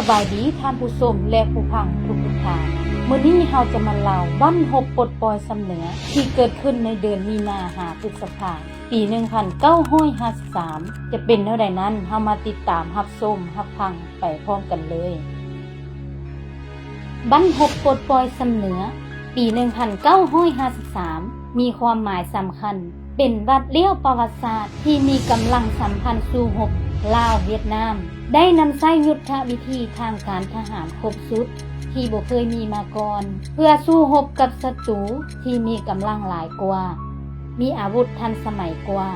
ສະບາຍດີທ່ານຜູ້ຊົມ ແລະ ຜູ້ຟັງທຸກໆທ່ານ. ມື້ນີ້ເຮົາຈະມາເລົ່າບັ້ນຮົບປົດປ່ອຍຊຳເໜືອ ທີ່ເກີດຂຶ້ນໃນເດືອນມີນາຫາພຶດສະພາ ປີໜຶ່ງພັນເກົ້າຮ້ອຍຫ້າສິບສາມ ຈະເປັນແນວໃດນັ້ນ ເຮົາມາຕິດຕາມຮັບຊົມຮັບຟັງໄປພ້ອມກັນເລີຍ. ບັ້ນຮົບປົດປ່ອຍຊຳເໜືອ ປີໜຶ່ງພັນເກົ້າຮ້ອຍຫ້າສິບສາມ ມີຄວາມໝາຍສຳຄັນ ເປັນບາດລ້ຽວປະຫວັດສາດທີ່ມີກຳລັງສຳພັນສູ້ຮົບລາວ-ຫວຽດນາມ ໄດ້ນຳໃຊ້ຍຸດທະວິທີທາງການທະຫານຄົບຊຸດທີ່ບໍ່ເຄີຍມີມາກ່ອນ ເພື່ອສູ້ຮົບກັບສັດຕູທີ່ມີກຳລັງຫຼາຍກວ່າ, ມີອາວຸດທັນສະໄໝກວ່າ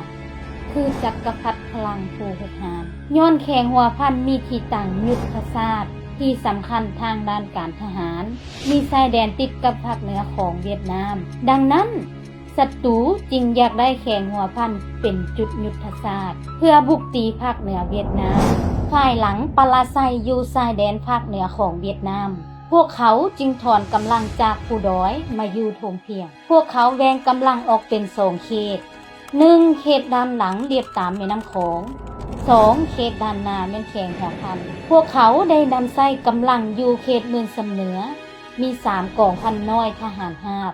ຄືຈັກກະພັດພະລັງຜູ້ຮຸກຮານ. ຍ້ອນແຂວງຫົວພັນມີທີ່ຕັ້ງຍຸດທະສາດທີ່ສຳຄັນທາງດ້ານການທະຫານ, ມີຊາຍແດນຕິດກັບພາກເໜືອຂອງຫວຽດນາມ. ດັ່ງນັ້ນ, ສັດຕູຈຶ່ງຢາກໄດ້ແຂວງຫົວພັນເປັນຈຸດຍຸດທະສາດ ເພື່ອບຸກຕີພາກເໜືອຫວຽດນາມ. ພາຍຫຼັງປະລາໄຊຢູ່ຊາຍແດນພາກເໜືອຂອງຫວຽດນາມ, ພວກເຂົາຈຶ່ງຖອນກຳລັງຈາກພູດອຍມາຢູ່ທົ່ງພຽງ. ພວກເຂົາແບ່ງກຳລັງອອກເປັນສອງເຂດ, ໜຶ່ງ ເຂດດ້ານຫຼັງລຽບຕາມແມ່ນ້ຳຂອງ, ສອງ ເຂດດ້ານໜ້າແມ່ນແຂວງຫົວພັນ. ພວກເຂົາໄດ້ນຳໃຊ້ກຳລັງຢູ່ເຂດເມືອງຊຳເໜືອ, ມີສາມກອງພັນນ້ອຍທະຫານຮາບ,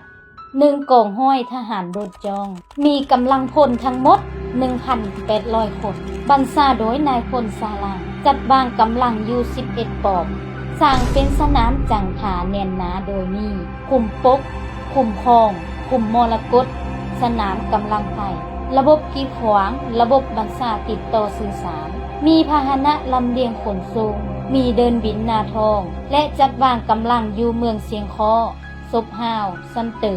ໜຶ່ງກອງຮ້ອຍທະຫານໂດດຈ້ອງ, ມີກຳລັງພົນທັງໝົດໜຶ່ງພັນແປດຮ້ອຍຄົນ, ບັນຊາໂດຍນາຍພົນຊາລາງ, ຈັດວາງກຳລັງຢູ່ສິບເອັດປ້ອມ, ສ້າງເປັນສະໜາມຈັງທ່າແໜ້ນໜາໂດຍມີ ຂຸມປົກ, ຂຸມຂອງ, ຂຸມມໍລະກົດ, ສະໜາມກຳລັງໄພ, ລະບົບກີດຂວາງ, ລະບົບບັນຊາຕິດຕໍ່ສື່ສານ, ມີພາຫະນະລຳລຽງຂົນສົ່ງ, ມີເດີ່ນບິນໜ້າທ້ອງ ແລະ ຈັດວາງກຳລັງຢູ່ເມືອງຊຽງຄໍ້, ສົບຫ້າວ, ຊຳເຕີ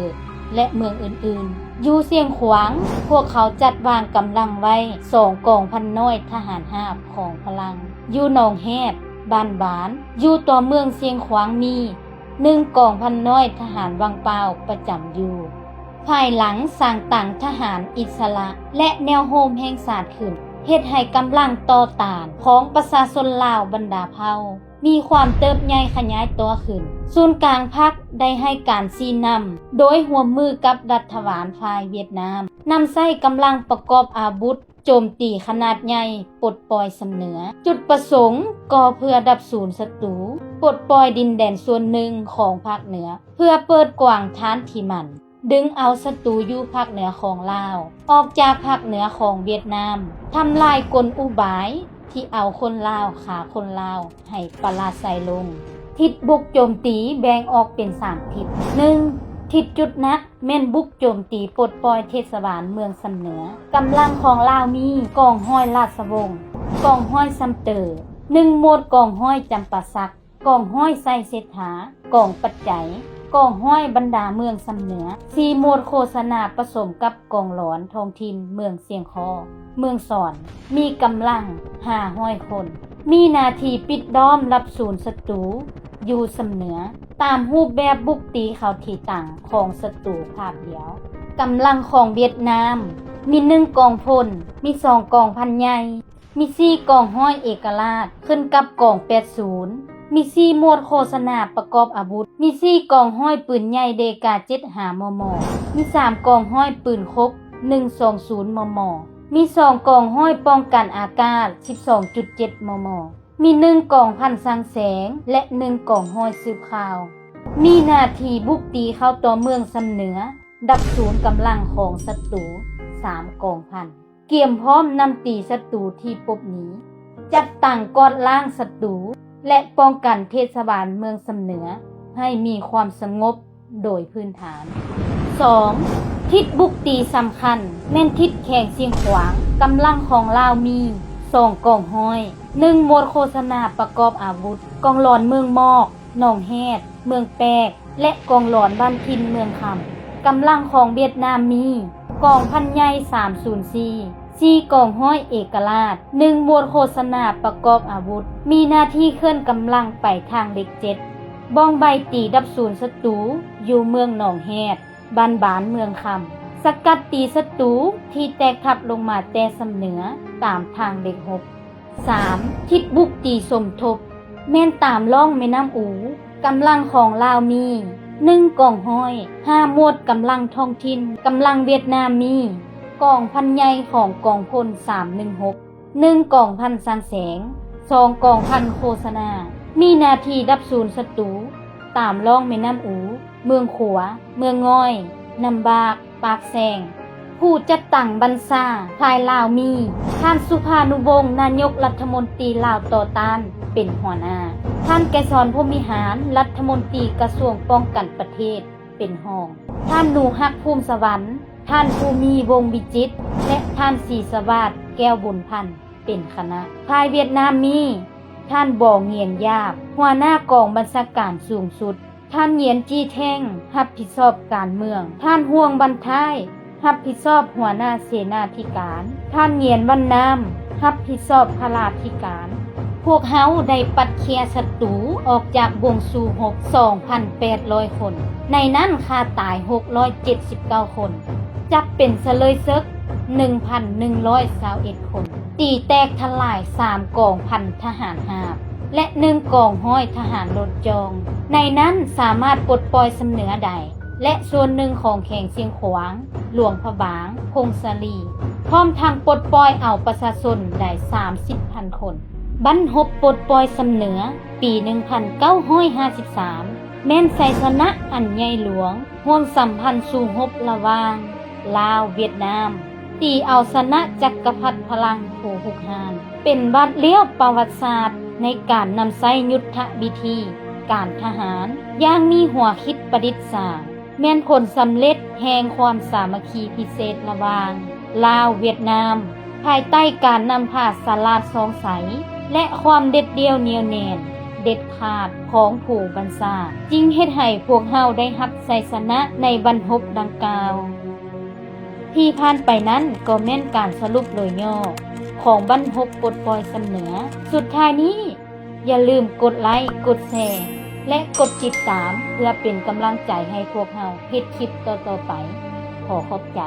ແລະ ເມືອງອື່ນໆ. ຢູ່ຊຽງຂວາງ, ພວກເຂົາຈັດວາງກຳລັງໄວ້ສອງກອງພັນນ້ອຍທະຫານຮາບຂອງພະລັງ, ຢູ່ໜອງແຮດ, ບ້ານບານ, ຢູ່ຕົວເມືອງຊຽງຂວາງມີ ໜຶ່ງກອງພັນນ້ອຍທະຫານວັງປາວປະຈຳຢູ່. ພາຍຫຼັງສ້າງຕັ້ງທະຫານອິດສະຫຼະ ແລະ ແນວໂຮມແຫ່ງຊາດຂຶ້ນ, ເຮັດໃຫ້ກຳລັງຕໍ່ຕ້ານຂອງປະຊາຊົນລາວບັນດາເຜົ່າມີຄວາມເຕີບໃຫຍ່ຂະຫຍາຍຕົວຂຶ້ນ. ສູນກາງພັກໄດ້ໃຫ້ການຊີ້ນຳໂດຍຮ່ວມມືກັບລັດຖະບານຝ່າຍຫວຽດນາມ, ນຳໃຊ້ກຳລັງປະກອບອາວຸດ ໂຈມຕີຂະໜາດໃຫຍ່ປົດປ່ອຍຊຳເໜືອ. ຈຸດປະສົງກໍເພື່ອດັບສູນສັດຕູ, ປົດປ່ອຍດິນແດນສ່ວນໜຶ່ງຂອງພາກເໜືອ ເພື່ອເປີດກວ້າງຖານທີ່ໝັ້ນ, ດຶງເອົາສັດຕູຢູ່ພາກເໜືອຂອງລາວອອກຈາກພາກເໜືອຂອງຫວຽດນາມ, ທຳລາຍກົນອຸບາຍທີ່ເອົາຄົນລາວ, ຂ້າຄົນລາວໃຫ້ປະລາໄຊລົງ. ທິດບຸກໂຈມຕີແບ່ງອອກເປັນສາມທິດ. ໜຶ່ງ ທິດຈຸດໜັກ ແມ່ນບຸກໂຈມຕີປົດປ່ອຍເທດສະບານເມືອງຊຳເໜືອ. ກຳລັງຂອງລາວມີ ກອງຮ້ອຍລາຊະວົງ, ກອງຮ້ອຍຊຳເຕີ, ໜຶ່ງ ໝວດກອງຮ້ອຍຈຳປາສັກ, ກອງຮ້ອຍໄຊເສດຖາ, ກອງປັດໄຈ, ກອງຮ້ອຍບັນດາເມືອງຊຳເໜືອ, ສີ່ ໝວດໂຄສະນາປະສົມກັບກອງຫຼອນທ້ອງຖິ່ນເມືອງຊຽງຄໍ້, ເມືອງສອນ, ມີກຳລັງຫ້າຮ້ອຍຄົນ, ມີໜ້າທີ່ປິດລ້ອມລັບສູນສັດຕູຢູ່ຊຳເໜືອ. ຕາມຮູບແບບບຸກຕີເຂົ້າທີ່ຕັ້ງຂອງສັດຕູພາບດຽວ. ກຳລັງຂອງຫວຽດນາມ ມີໜຶ່ງກອງພົນ, ມີສອງກອງພັນໃຫຍ່, ມີສີ່ກອງຮ້ອຍເອກະລາດ ຂຶ້ນກັບກອງແປດສູນ, ມີສີ່ໝວດໂຄສະນາປະກອບອາວຸດ, ມີສີ່ກອງຮ້ອຍປືນໃຫຍ່ເດກາເຈັດຫ້າ ມມ, ມີສາມກອງຮ້ອຍປືນຄົກ ໜຶ່ງສອງສູນ ມມ, ມີສອງກອງຮ້ອຍປ້ອງກັນອາກາດ ສິບສອງຈຸດເຈັດ ມມ, ມີໜຶ່ງກອງພັນສັງແສງ ແລະ ໜຶ່ງກອງຮ້ອຍສືບຂ່າວ. ມີໜ້າທີ່ບຸກຕີເຂົ້າຕົວເມືອງຊຳເໜືອ, ດັບສູນກຳລັງຂອງສັດຕູ ສາມກອງພັນ, ກຽມພ້ອມນຳຕີສັດຕູທີ່ປົບໜີ, ຈັດຕັ້ງກວາດລ້າງສັດຕູ ແລະ ປ້ອງກັນເທດສະບານເມືອງຊຳເໜືອໃຫ້ມີຄວາມສະຫງົບ ໂດຍພື້ນຖານ. ສອງ ທິດບຸກຕີສຳຄັນ ແມ່ນທິດແຂວງຊຽງຂວາງ, ກຳລັງຂອງລາວມີ ສອງກອງຮ້ອຍ, ໜຶ່ງ ໝວດໂຄສະນາປະກອບອາວຸດ, ກອງຫຼອນເມືອງໝອກ, ໜອງແຮດ, ເມືອງແປກ ແລະ ກອງຫຼອນບ້ານຖິ່ນເມືອງຄຳ. ກຳລັງຂອງຫວຽດນາມມີ ກອງພັນໃຫຍ່ ສາມສູນສີ່, ສີ່ກອງຮ້ອຍເອກະລາດ, ໜຶ່ງ ໝວດໂຄສະນາປະກອບອາວຸດ, ມີໜ້າທີ່ເຄື່ອນກຳລັງໄປທາງເຫຼັກເຈັດ, ບ້ອງໄບຕີດັບສູນສັດຕູຢູ່ເມືອງໜອງແຮດ, ບ້ານບານເມືອງຄຳ, ສະກັດຕີສັດຕູທີ່ແຕກທັບລົງມາແຕ່ຊຳເໜືອຕາມທາງເຫຼັກຫົກ. ສາມ ທິດບຸກຕີສົມທົບ ແມ່ນຕາມລ່ອງແມ່ນ້ຳອູ, ກຳລັງຂອງລາວມີ ໜຶ່ງກອງຮ້ອຍ, ຫ້າ ໝວດກຳລັງທ້ອງຖິ່ນ, ກຳລັງຫວຽດນາມມີ ກອງພັນໃຫຍ່ຂອງກອງພົນ ສາມໜຶ່ງຫົກ, ໜຶ່ງ ກອງພັນສັງແສງ, ສອງ ກອງພັນໂຄສະນາ, ມີໜ້າທີ່ດັບສູນສັດຕູ ຕາມລ່ອງແມ່ນ້ຳອູ, ເມືອງຂົວ, ເມືອງງອຍ, ນ້ຳບາກ, ປາກແຊງ. ຜູ້ຈັດຕັ້ງບັນຊາຝ່າຍລາວມີ ທ່ານ ສຸພານຸວົງ ນາຍົກລັດຖະມົນຕີລາວຕໍ່ຕ້ານ ເປັນຫົວໜ້າ, ທ່ານ ໄກສອນ ພົມວິຫານ ລັດຖະມົນຕີກະຊວງປ້ອງກັນປະເທດ ເປັນຮອງ, ທ່ານ ໜູຮັກ ພູມສະຫວັນ, ທ່ານ ພູມີ ວົງວິຈິດ ແລະ ທ່ານ ສີສະຫວາດ ແກ້ວບຸນພັນ ເປັນຄະນະ. ຝ່າຍຫວຽດນາມມີ ທ່ານ ບໍງຽນຢາບ ຫົວໜ້າກອງບັນຊາການສູງສຸດ, ທ່ານ ຫງຽນຈີແທ່ງ ຮັບຜິດຊອບການເມືອງ, ທ່ານ ຮ່ວງ ບັນທ້າຍ ຮັບຜິດຊອບຫົວໜ້າເສນາທິການ, ທ່ານ ຫງຽນ ວັນນາມ ຮັບຜິດຊອບພະລາທິການ. ພວກເຮົາໄດ້ປັດເຄຍສັດຕູອອກຈາກວົງສູ້ຮົບ ສອງພັນແປດຮ້ອຍຄົນ, ໃນນັ້ນຂ້າຕາຍ ຫົກຮ້ອຍເຈັດສິບເກົ້າຄົນ, ຈັບເປັນຊະເລີຍເສິກ ໜຶ່ງພັນໜຶ່ງຮ້ອຍຊາວເອັດຄົນ, ຕີແຕກທະລາຍ ສາມກອງພັນທະຫານຮາບ ແລະ ໜຶ່ງກອງຮ້ອຍທະຫານລົດຈອງ. ໃນນັ້ນສາມາດປົດປ່ອຍຊຳເໜືອໄດ້ ແລະ ສ່ວນໜຶ່ງຂອງແຂວງຊຽງຂວາງ, ຫຼວງພະບາງ, ຜົ້ງສາລີ, ພ້ອມທັງປົດປ່ອຍເອົາປະຊາຊົນໄດ້ ສາມສິບພັນຄົນ. ບັ້ນຮົບປົດປ່ອຍຊຳເໜືອ ປີ ໜຶ່ງພັນເກົ້າຮ້ອຍຫ້າສິບສາມ ແມ່ນໄຊຊະນະອັນໃຫຍ່ຫຼວງ ຮ່ວມສຳພັນສູ້ຮົບລະຫວ່າງລາວ-ຫວຽດນາມ, ຕີເອົາຊະນະຈັກກະພັດຝຣັ່ງຜູ້ຮຸກຮານ, ເປັນບາດລ້ຽວປະຫວັດສາດໃນການນຳໃຊ້ຍຸດທະວິທີການທະຫານຢ່າງມີຫົວຄິດປະດິດສ້າງ, ແມ່ນຜົນສຳເລັດແຫ່ງຄວາມສາມັກຄີພິເສດລະຫວ່າງລາວ-ຫວຽດນາມ ພາຍໃຕ້ການນຳພາສະຫຼາດສ່ອງໃສ ແລະ ຄວາມເດັດດ່ຽວໜຽວແໜ້ນເດັດຂາດຂອງຜູ້ບັນຊາ, ຈຶ່ງເຮັດໃຫ້ພວກເຮົາໄດ້ຮັບໄຊຊະນະໃນບັ້ນຮົບດັ່ງກ່າວ. ທີ່ຜ່ານໄປນັ້ນກໍແມ່ນການສະຫຼຸບໂດຍຫຍໍ້ຂອງບັ້ນຮົບປົດປ່ອຍຊຳເໜືອ. ສຸດທ້າຍນີ້ ຢ່າລືມກົດໄລ, ກົດແຊ ແລະ ກົດຕິດຕາມ ເພື່ອເປັນກຳລັງໃຈໃຫ້ພວກເຮົາເຮັດຄລິບຕໍ່ໆໄປ. ຂໍຂອບໃຈ.